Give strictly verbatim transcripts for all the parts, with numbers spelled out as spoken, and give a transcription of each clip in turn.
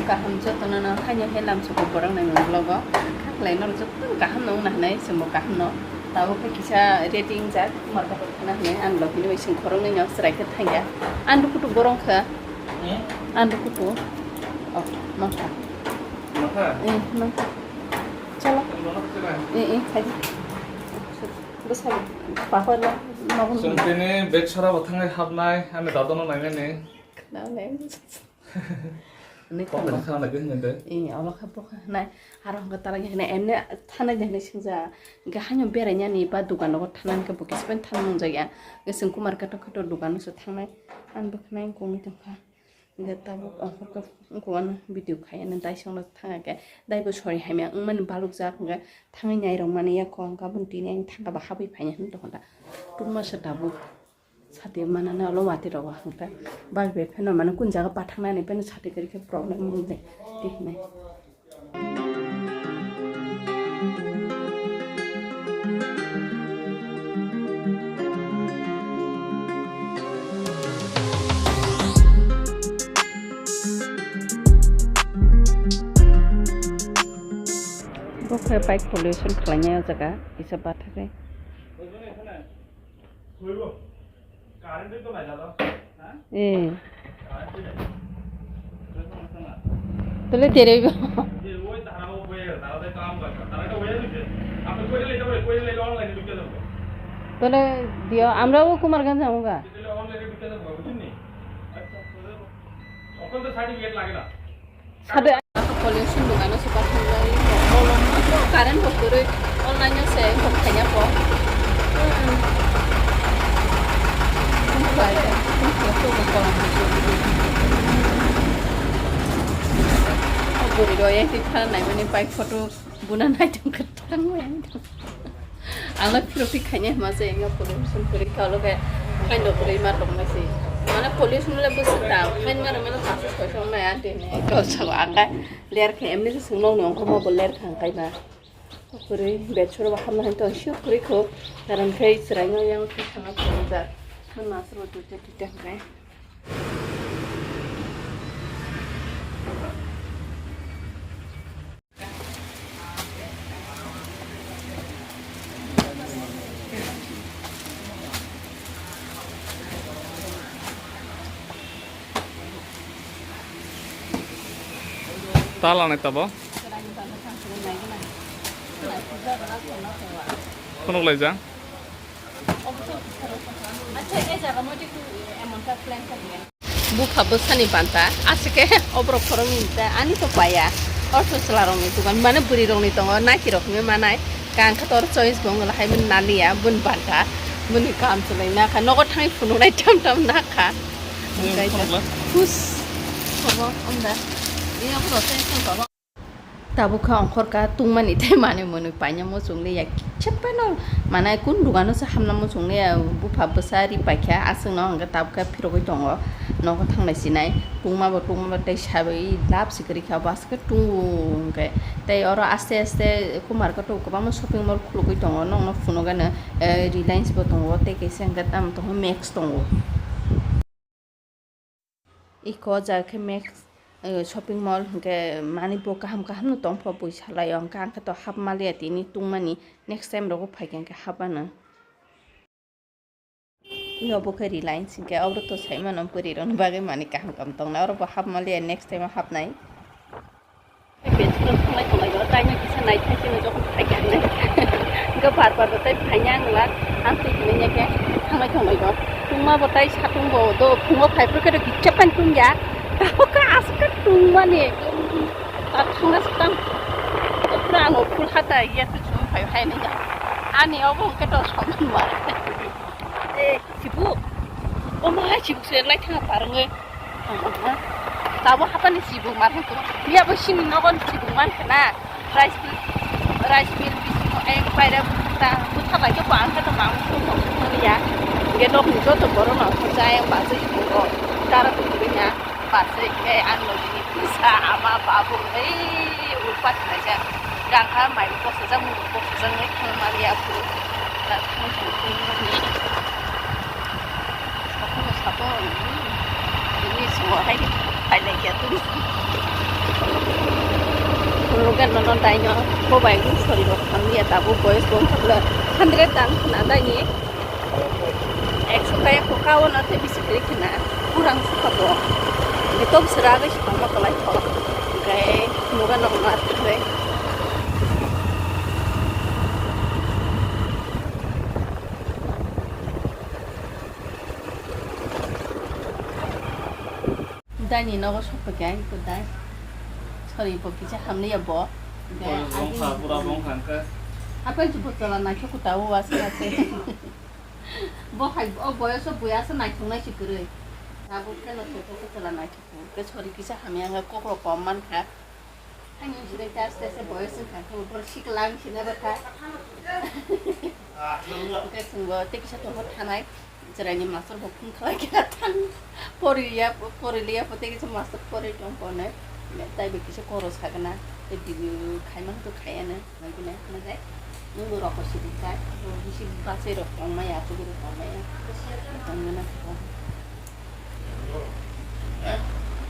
Kaham jotono no haino he lamsoko borok naimung vlog o. Khaklai norok joto kaham no wngna hinwi chwngbo kaham no. Tabuk khe kisa ready wngjak, market o thangna hinwi ang vlog hwnwi sing khoroknwi no chwrai khe thangya. Ang dukhu tu borok kha. Hmm? Ang dukhu tu. Oh, nokha. Nokha? Eh, nokha. Chalo. Nokha chwrai? Eh, eh, khai. Bwsai, papar la, mabun. Chwng tini bag sora bo thangwi hapnai, ani dada no nainani. Khna le. Ni Kok khna. Khna le gwi hwnwi de. Ee, olo kha bo kha nai. Aro hwnka tala gwi hwnwi, emne thanai de hwnwi singja. Hwnka haino berainani ba dukan rogo thanani khe bo kisa pen thanmung jaya. Hwnka chwng kumar katok katok dukan o se thangnai. Ang bo khnai wngkha wngwi tongkha. Hwnka tabuk ongkhorkhe wngkha ano video khai ano dai songno thangkhe. Dai bo sori hamya wngmani balukjak hwnka thangwi nairok mani yakho hwnka aboni tini ang thangkha ba habwi phaina hwnwi tongkha da. Tungma se tabuk. Sati manana olo wati rogo hwnka. Bag bag pheno mane kun jaga pathangnani pheno sati kwrwi khe problem wng de. Tihmai. Bo khe bike pollution khlainai o jaga kisa bathakhe. Eh. Tole terei bo. Tole dio, amrao Kumarganj jamoga. Sade. Pollution dogano se pathar lai, bolong current bo kwrwi, online o se kok khaina po. Bwrwi rok yang twi thang naimani bike photo buna naitong kwthang. Ang le phirok thik khaina hima se, wngya pollution kwrwi kha, ulo khe khaino kwrwi ma tongma se. Mane pollution le bwswk da, khain ma rwmano paso soiso wngnai, ang tini kok sago, ang khe ler khe, emni khe chwng nokni ongkhorma bo ler kha, ang khe ba kwrwi bed soro bo hapna hai tong sio kwrwi kho, karon khe chwraino yang khe thangna phunukjak, hwnma aswk bo tute tute hwnkhe. Ta lanai tabo. Phunuk laijak. Bupha bwsani banta, aswk khe oborok khoroknwi ta, ani to paya. Ortho chwlarokni dogan, mane bwrwirokni tongo, naikirok hinwi manai. Kang khe tor choice bo wngla hai, bini naliya, bini banta, bini kaham chwlwi nakha, nogo thangwi phunuknai tam tam nakha. Hus. Obo, omda. Ini obo rosai song tongo. Tabuk kha ongkhorka tungmani tei manwi mwnwi paina muchungliya, kichepeno manai kun dugano se hamna muchungliya, bupha bwsa ri paikha, aswkno hwnkhe tabuk khe phirogwi tongo, nogo thanglai sinai, tungmabo tungmabo tei sabai lab se kwrwikha, bo aswk khe tungo hwnkhe. Tei oro aste aste kumar katok kwbangma shopping mall khulugwi tongo, nokno phunukgano, eh, Reliance bo tongo, tei kaisa hwnkhe tamo tongo, Max tongo. Iko o jaga khe Max, eh, shopping mall hwnkhe manwi bo kaham kaham no tongpho bui salai o, hwnkhe ang khe to hapmaliya tini tungmani, next time rogo phaikhe hwnkhe hapmano. Iko bo khe Reliance hwnkhe, oro to saimano bwrwi rokni bagwi manwi kaham kaham tongnai, oro bo hapmaliya, next time o hapnai. Bechkoro thanglai tonglaio, taino kisa naithai chini jokhon phaikha hinwi. Hwnkhe bar bar bo tei phaina wngla, ang twi hinwi ya khe thanglai tonglaio. Tungma bo tai satung bo do, phungo phai phuru khe do kicha pan tungya. Tabuk khe aswk khe tungmani ekdom ta thangna swkang. Pura ano phul hata ya khe chwng phai hai nai ya. Ani obo hwnkhe to soman ma. Eh, sibuk. Omo hai sibuk se lai thang parwngwi. Tabo hapani sibuk mar hwn tong. Phiya bo sini nogon sibuk man khna. Rice mill, rice mill bisingo ek paira ta butha bai khe bo ang khe to mang thung thung thung ya. Ge nok ni joto borok no jai ba jai ko. Dara tu ya. Ba jai ke ang no ni sa ama babu ei upat na ja. Gangkha mai ko sa jang mu ko sa jang ni thung mar ya pu. Ta thung thung thung ni. Sapo, sapo, ini semua hai, hai lagi aku ni. Logan no no daino bo bai gun sori rok hamya tabuk boyes bo wngkha bwle hundred dan khna daini. Ekso kaya ko kawo no te bisi kiri khna kurang sukha bo. Beto bisi ragai si tongma kolai tho. Gai muga no ma thre. Daini nogo sokphaikha ang kudai. Sorry, bo kisa hamliya bo. Bo bongkha, pura bongkha hwnkhe. Apel chupo tola naikhe kuta o ase ase. Bo hai, o boyoso buya se naithok nai si kwrwi. Tabuk khe no chupo tola naithok. Ke sorry kisa hamya ang kokro kom mankha. Ani jure ta aste aste boyos wngkha, borok sikla wng sina rwkha. Hwnkhe chwngbo tei kisa tongo thanai, chwraini master bo phone khlai kha thang, poriliya, poriliya pho tei kisa master pori tong phone, tei bai kisa koro sagna, tei video khaimang to khaiya no, nangkhe nangkhe nwng bo rokho sidi kha, bo bisi bachai rok tongmaya, asugwi rok tongmaya, tongmana kha.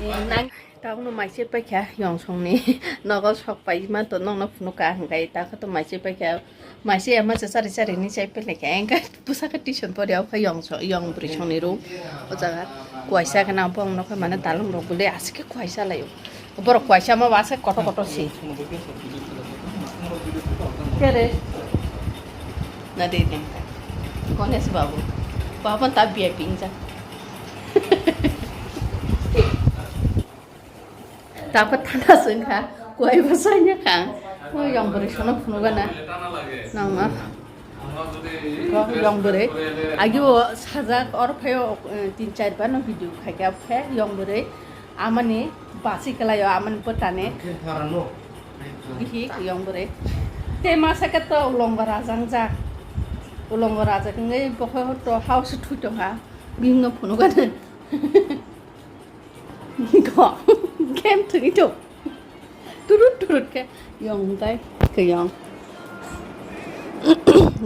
Eh, nang- Tabukno mai se paikha yong songni nogo sok pai ma to nokno phunukha hwnkhe takha to mai se paikha mai se ama cha chari chari ni chai pailai kha engkhe bwsakhe tuition pori o khe yong so yong bwrwi songni room o jaga kuaisa kheno bong nokha mane dalong rok bwlwi aswk khe kuaisa laio borok kuaisa ma ba se kotor kotor si kere na de de Ganesh babu babu ta V I P ingjak. Tako thana sengkha, kuai bo sanya kha. Mo yong bwrwi sono phunugana. Nangma. Ko yong bwrwi. Agi o sajak or phaio, eh, tin char bar no video khaikha khe yong bwrwi. Amani basi kalaio amani bwtani. Bihi yong bwrwi. Te masa khe to ulongo rajang jak. Ulongo rajak wngwi bokhe to house thwi tongkha. Bini no phunukani. Ko, game thwngwi tong. Turut turut khe yong tai khe yong.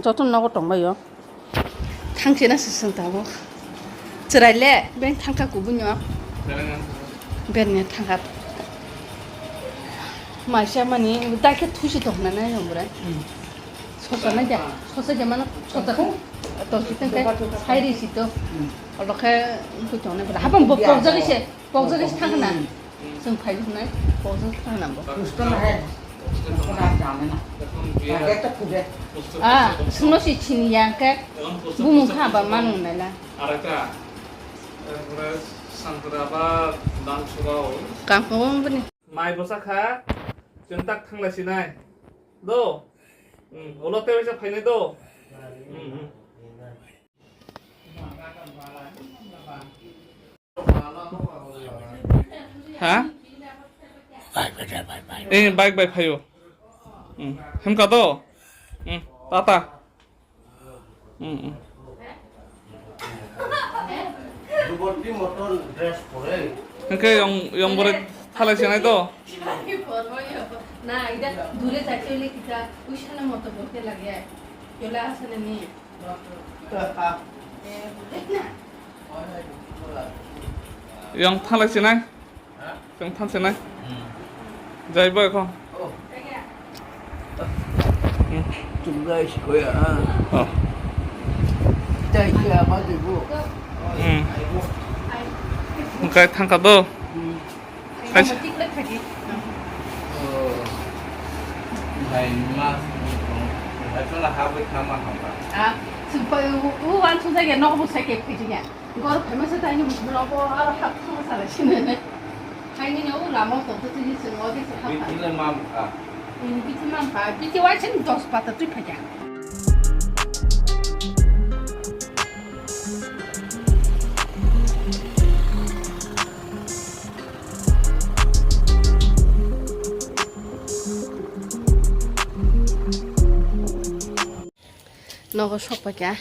Joto nogo tongbai yo. Thangchena se sung tabuk. Chwrai le beng thangkha kubunyo. Beng ne thangkha. Maisa mani dai khe thusi tong na na yong bwrwi. Sosa na ja, sosa ja mano, sosa ko. To siteng ke, sai ri sito. Olo khe, ko chone bela. Hapang bo pokjak ise, pokjak ise thang na. Sung phai nai, pokjak thang na bo. Gusto na hai. Gusto na jane na. Age to khube. Ah, sungno si chini yang ke. Bumung kha ba manung nai la. Araka. Erpore sangkra ba dang sugao. Kang ko bani. Mai bwsa kha, chwng tak thanglai sinai. Do? Hmm, ulo tei waisa phainai do? Hmm, hmm. Ha? Bike bai, bike bai, bike bai. Eh, bike bai phaio. Hmm, hemka do? Hmm, tata. Hmm, hmm. Hwnkhe yong, yong bwrwi thalai sinai do? Na, ida dure jaitole kita, uisana moto bote lage. Yola asana ni. Yong thalai sinai? Chwng thanse nai. Hmm. Jai bo ekho. Oh. Hmm. Chwng jai si koya, ah. Oh. Jai si ama de bo. Hmm. Hwnkhe thangkha do. Hmm. Kaisa. Oh. Jai ma. Jai tola ha bai thama ha ba. Ah, supai u, u wan su jai no bo sai ke phiji ya. Gor phaima se taini musuno bo aro hap thang sala sine. Haini no lama to to tini se no de se hap. Bithi le mam kha. Ini bithi mam kha. Bithi wa chen dos pata twi phaja. Nogo sok paikha,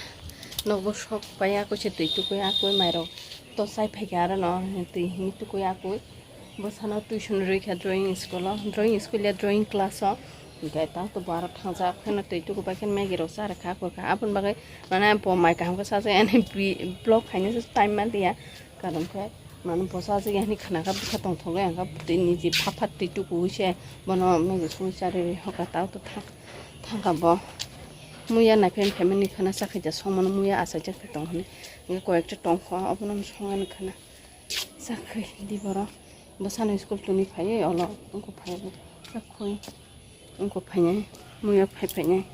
nogo sok pai ya, koi se twi tukui ya, koi mairok to chai phaikha, aro no twi hini tukui ya, koi bwsano tuition rwikha drawing school o, drawing school ya drawing class o, hwnkhe tang to bo aro thangjak pheno twi tuku bai khe Maggie rok cha rwkha, koi kha aboni bagwi mane bo mai kaham khe sajak yani vlog khainai se time man liya, karon khe. Mano bosa aswk yani khana kha bwkha tongthok le ang kha twi niji pha pha twi tukuwi se bono megi sui chari hoka tao to thang thangka bo. Muya naiphe phaimani khana chakhai ja songmano muya achaijak tong hwnwi. Hwnkhe koyekta tongkho abono songani khana chakhai di borok. Bwsano school tuni phaiwi olo wngkuk phaiwi chakhwi wngkuk phainai muya phai phainai.